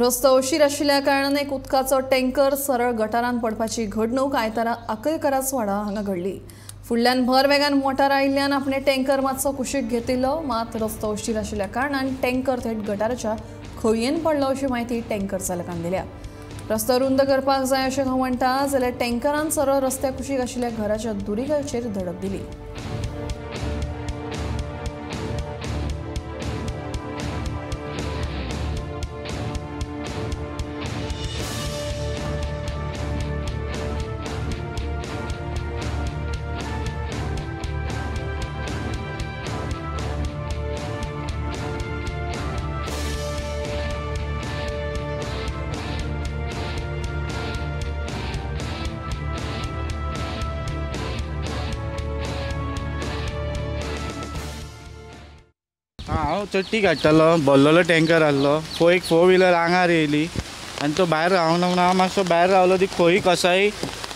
रस्तो अशीर आशिल्ल्या कारणान एक उदकाचो टँकर सरळ गटारान पडपाची घडणूक आयतारा आकलकरासवाडा हांगा घडली. फुडल्यान भर वेगान मोटार आयिल्ल्यान आपणे टँकर मातसो कुशीक घेतिल्लो, मात रस्तो अशीर आशिल्ल्या कारणान टँकर थेट गटाराच्या खळयेन पडलो अशी म्हायती टँकर चालकान दिल्या. रस्तो रुंद करपाक जाय अशें तो म्हणटा, जाल्यार टँकरान सरळ रस्त्या कुशीक आशिल्ल्या घराच्या दुरीगाचेर धडक दिली. हांव चट्टी काडटालो, भरलेलो टँकर आहलो, एक फोर व्हिलर आंगार येयली आनी तो भायर रावना म्हणून हांव मातसो भायर रावलो, ती खोई कसाई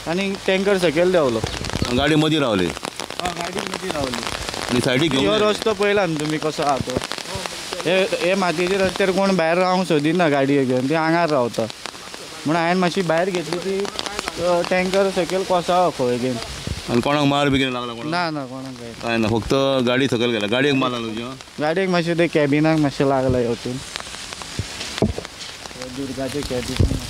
आनी टँकर सकयल देंवलो. गाडी मदीं रावली? गाडी मदीं रावली आनी सायडीक हो रस्तो पळयला न्हू तुमी कसो आहा तो, हे मातयेच्या रस्त्यार कोण भायर रावंक सोदिना गाडये घेवन, ती आंगार रावता म्हणून हांवें मातशी भायर घेतली, ती टँकर सकयल कोसळ्ळो खोय घेवन. आनी कोणाक मार बी कितें लागला? ना ना, कोणाक काय काय ना, फक्त गाडी सकयल गेला. गाडयेक मार लागलो तुज्या? गाडयेक मातशें ते कॅबिनाक मातशें लागला हेवटेन, दुर्गाचे कॅबिन.